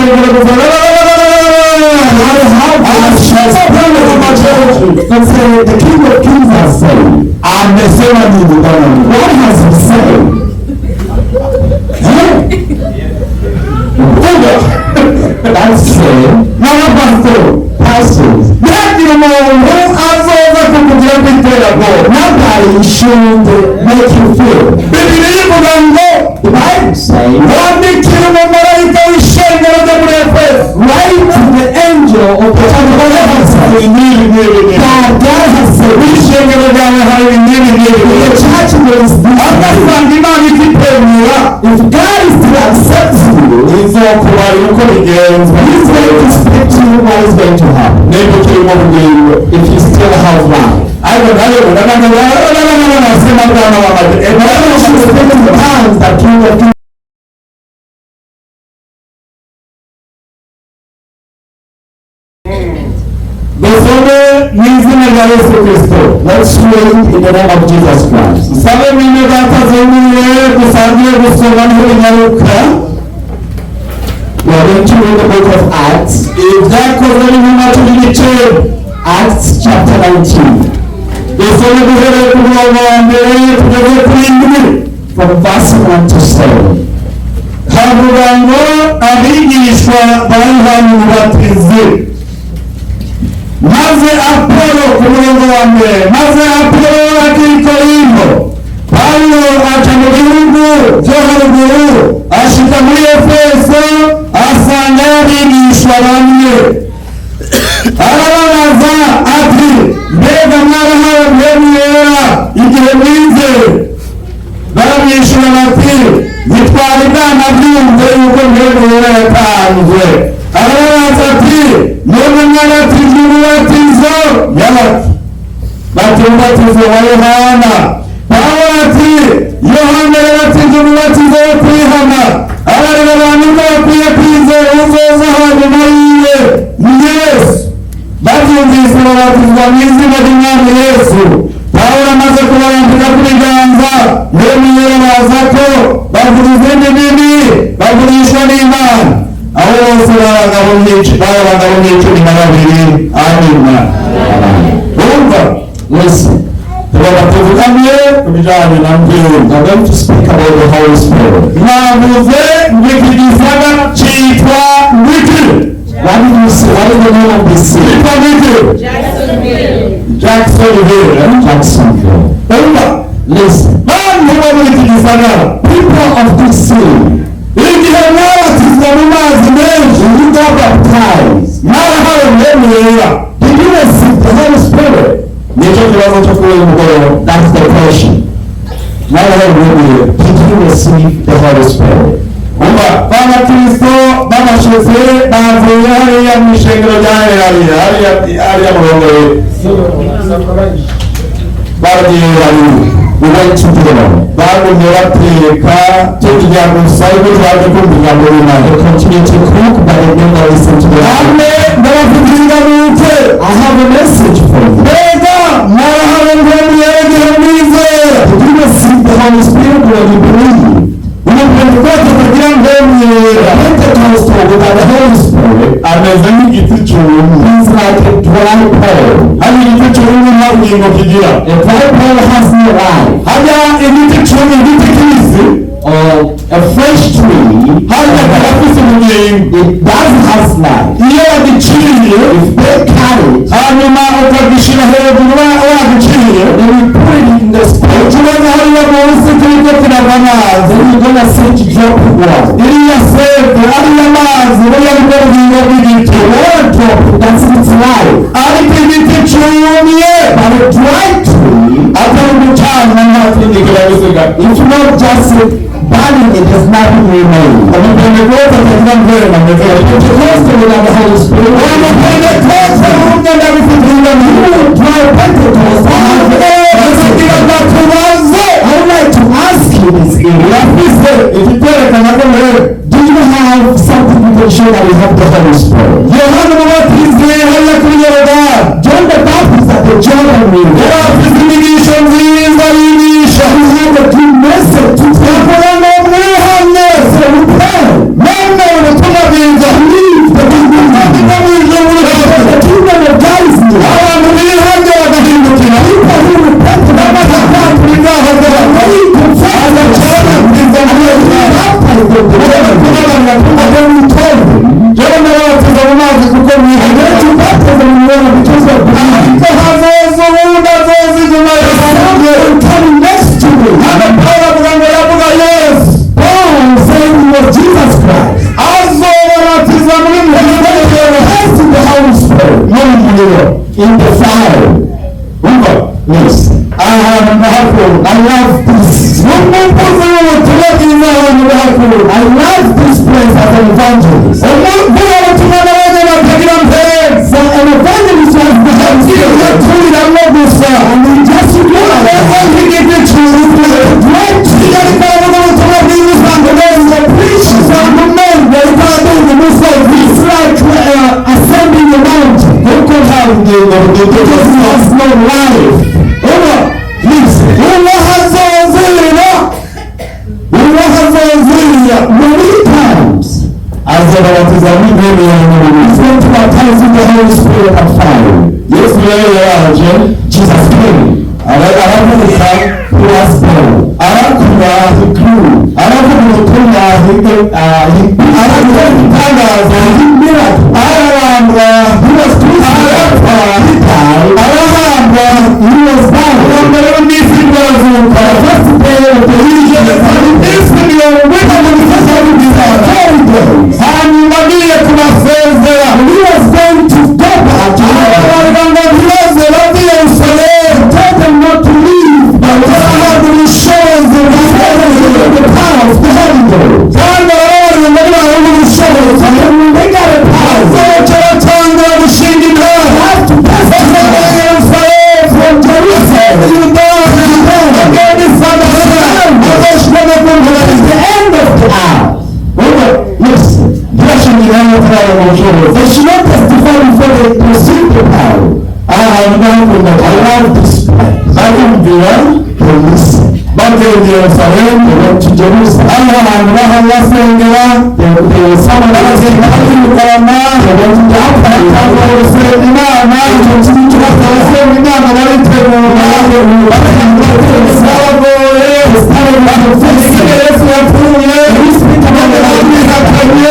rusengero gusa. But say, the King of Kings has said. Amesema nini Bwana Mungu? What has he said? Eh? Vuga. That's said, N'abapasitori, pastors, ntihagire umuntu azoza kukugira ku iterabwoba. Nobody should make you feel. Bibiliya ivuga ngo The Bible says, wandikira umumarayika w'ishengero ryo muri Efeso write to the angel of the church of Ephesus ibi n'ibi n'ibi n'ibi. that God has said, Mu ishengero ryawe hari ibi n'ibi n'ibi. in the church there is this. Agasanga Imana ikitemera, If God is to accept you, izokubarira uko bigenza. He's going to speak to you what is going to happen. Niba ukirimo bugingo. If you still have life. Ariko nawe urabona Bwana w'amajwi. Bible should speak in tongues that King of Kings. Dusome mu izina rya Yesu Kristo. Let's read in the name of Jesus Christ. Nsabe mwene data zunguriye dusangiye gusoma n'ibinyaruka. We are going to read the book of Acts, Ibyakozwe n'intumwa 19. Acts chapter 19, Dusome duhereye ku murongo wa mbere tugeze kuri ndwi. from verse 1 to 7. Havuga ngo abigishwa ba Yohana Umubatizi. Maze Apolo, ku murongo wa mbere, maze Apolo akiri i Korinto, Pawulo aca mu bihugu byo haruguru ashika muri Efeso, asanga abigishwa bamwe. Arababaza ati: "Mbega mwarahawe Mpwemu Yera igihe mwizeye?" Baramwishyura bati: "Ntitwari bwanabyumve yuko Mpwemu Yera yatanzwe." Arababaza ati: "None mwabatijwe umubatizo nyabaki?" Bati: "Umubatizo wa Yohana." Pawulo ati: "Yohana yabatije umubatizo wo kwihana, abarira abantu ko bakwiye kwizera uzoza hanyuma yiwe, ni Yesu." Babyumvise babatizwa mu izina ry'Umwami Yesu. Pawulo amaze kubarambika ku biganza, Mpwemu Yera baza ko bavuga izindi ndimi, bavugishwa n'Imana. Abo bose bari abagabo 12. Amina. Bumva. Listen, Tugomba tuvugane ku bijyanye na Mpwemu. I'm going to speak about the Holy Spirit. Mwavuze ngo iki gisagara cyitwa ngwiki? What did you say? What is the name of this city? Cyitwa ngwiki? Jacksonville, eh? Jacksonville. Umva. Listen, Bantu bo muri iki gisagara, people of this city, igihe mwabatizwa mu mazi menshi, when you got baptized, mwarahawe Mpwemu Yera? did you receive the Holy Spirit? Nicyo kibazo cyo kuri uyu mugoroba. That's the question. Mwarahawe Mpwemu Yera? Did you receive the Holy Spirit? Umva, b'abakristo b'abashitsi bavuye hariya mu ishengero rya hariya hariya hariya murongoye, baragiye hariya. We went to the Lord. Bagumye bateka, turya gusa, ariko twaje kumva ijambo ry'Imana. They continued to cook, but they never listened to the Lord. Namwe ndabafitiye ingaruke. I have a message for you. Mbega mwarahawe Mpwemu Yera igihe mwizera? Did you receive the Holy Spirit when you believed? Umupentekote atagira Mpwemu Yera Pentecostal without the Holy Spirit ameze nk'igiti cyumye. is like a dry pole. Hari igiti cyumye nta bugingo kigira. A dry pole has no life. Hajya igiti cyumye, igiti kibisi, Or a fresh tree, harya karafise ubugingo. it does has life. Iyo wagiciye, If they cut it, hanyuma ukagishyira hejuru, wagiciye, then you put it in the spot, ukibona hariya munsi kiriko kirava amazi, then you're gonna see it drop water. Iriya seve, ariya mazi, buriya nibwo bugingo bw'igiti. The water drop, that's its life. Ariko igiti cyumye, But a dry tree, atari gucana, nta kindi kiba gisigaye. if not just burning it, there's nothing remain. Umupentekote atagira Mpwemu ameze gutya. Pentecostal without the Holy Spirit, Umupentekote wumye, ndabifitiye ingano. dry Pentecost, Kugira ngo tubaze, I would like to ask you this area. Urafise ikikwerekana ko rero Do you have something you can show that you have the Holy Spirit? Yohana Umubatizi hariya kuri Yorodani, John the Baptist at the Jordan River, yari afise inyigisho nziza yigisha. he had a good message to tell. Avuga ngo mwihane, So repent. mwemere ubutumwa bwiza. Believe Ndahakunda. I love this. N'umuvuzi w'ubutumwa bwiza abantu ndahakunda. I love this place as an evangelist. Umuvugabutumwa n'abandi batagira mpeza. For an evangelist who has the Holy Spirit, Yaturiramwo gusa. and he just Kuko nk'igiti cyuzuye. Iyo ariko aravuga ubutumwa bwiza usanga umengo usanga umengo ariko araduga umusozi. It's like ascending a mountain. Kuko nta bugingo Because he has no life. Uba Listen. uwo hazozira, uwo hazozira When he comes, azababatiza n'impemu ya he's going to baptize with the Holy Spirit and fire. Yesu rero yaraje. Jesus came. Aravuka. He was born. Arakura. He grew. Aravuga ubutumwa. He Arakora ibitangaza. He miracle. Ararambwa. He was crucified. Arapfa. He died. Arahambwa. He was Uwa buried. mbere w'iminsi arazuka. The first day of the week, Iminsi 40 mu gisozi w'ibizaba. 40 days. Hanyuma agiye kubasezera, And he was going to go back to heaven. arabarira ngo ntibaze bave i Yerusalemu, Tell them not to leave, but batarahabwa ubushobozi bwa the power of the Holy Ghost. kandi arabarira ngo nibahabwa ubushobozi, And when they got a power, bazoca batangura gushinga intara, they have to bazava testify i Yerusalemu, from Jerusalem Yudaya, bagenda i Samariya, bazoshika no ku mpera to the end of the earth. Listen, ntibashinge intara batarahabwa ubushobozi. they should not testify before they receive the power. Aha hantu ndahakunda I cyane. love this place. Barumvira. They listen. Bagenda i Yerusalemu. They went to Jerusalem. Hano hantu basengera. They were someone else. Barasenga bakirukanka. They went to the batangura upper. gusenga Imana. Barasenga Imana, baritegura, baragoye. Igihe Yesu yapfuye bamwihakanye,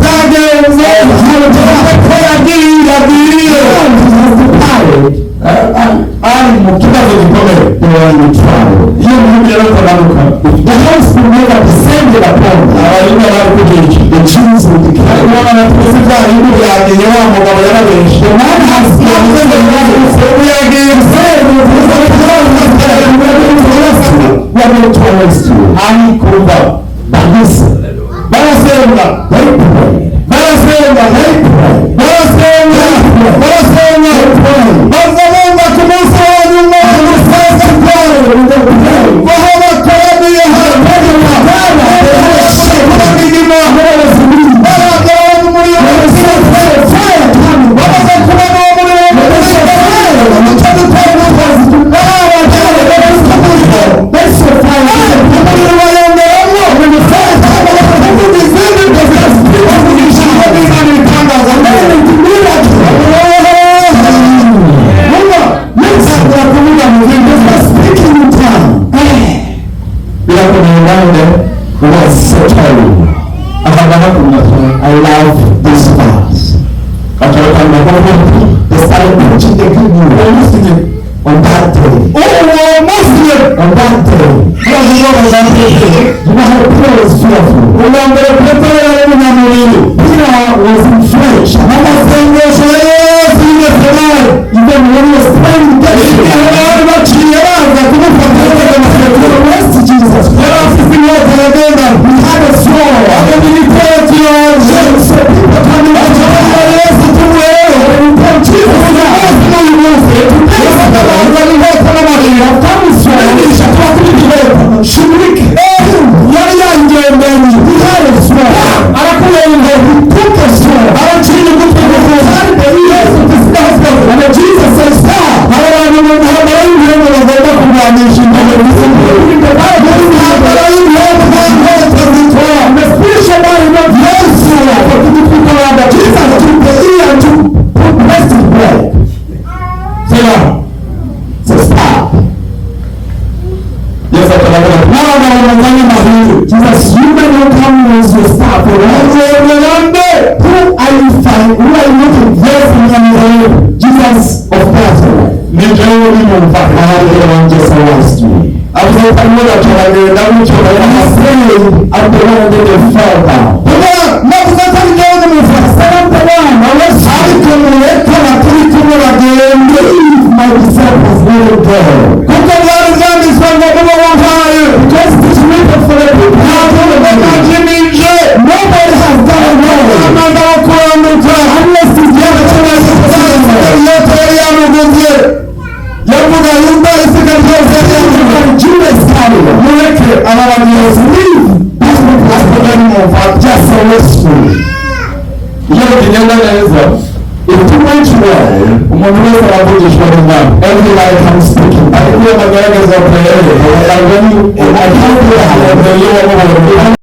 byagenze ko yagiye yagiye ari mu kibazo gikomeye. They were in trouble. Iyo umuntu rero atamanuka, If the Holy Spirit never descended upon them, abayuda bari kugira the Jews would declare, ariko abatutsi bya bindi byagiye, wa mugabo yarabeshe. The man has Yavuze ngo yagiye. We are going to arrest you. Ariko umva, But listen, barasenga, they prayed. barasenga, They prayed. barasenga, barasenga, baza bumva ku munsi wa nyuma First prayer, when they prayed, baho bakoraniye hamwe, kubona baraza babona umuriro, fire coming. bamaze kubona uwo muriro, umuco That's the fire. Umuriro bayongeramo bavuga izindi bavuga ijambo ry'Imana, ibitangaza. Ntangira kuvuga mu zindi. Speaking in tongues. Birakomeye nanjye. Was so terrible. Aha ndahakunda cyane. I love this verse. Baca batangura kuvuga. They started preaching the good Uwo news munsi nyine, on that day. uwo munsi nyine, On that day, murazi ubwoba bwa Petero. you know how Peter was fearful. Ubwa mbere Petero yari umunyamubiri. Peter was in flesh. Amasengesho ya Yesu y'Igetsemane, Even when he was praying in igihe Gethsemane, bari baciye baza kumufata to arrest Jesus yari Christ, afite inkota yagendana, he had a sword. agenda igitero kiyoje. So people coming out to Baca Yesu tumurebe. tell Jesus Uyu now, munsi n'uyu munsi Yesu akabazana inkota n'amahiri, come Jesus, you may not come with your staff. Nde? Who are you find? Who are you looking for? Yesu Nyamuhungu. Jesus of Nazareth. Ni jewe unyumva. I am the one just arrest me. Avuze ko arimo bacaragenda gutyo. He said, I'm the one that they fell down. Kuba navuze ko ari jewe n'umufasha. Said, I'm the one, arrest me. Ariko mureke abaturi kumwe bagende. Leave my disciples, let them go. Kuko Iyo bigenda neza, If it went well, umuntu wese aravugishwa n'Imana. Everybody comes speaking. Ariko iyo amagaragaza ateye, Like when you, I can't do that. iyo wamubonye.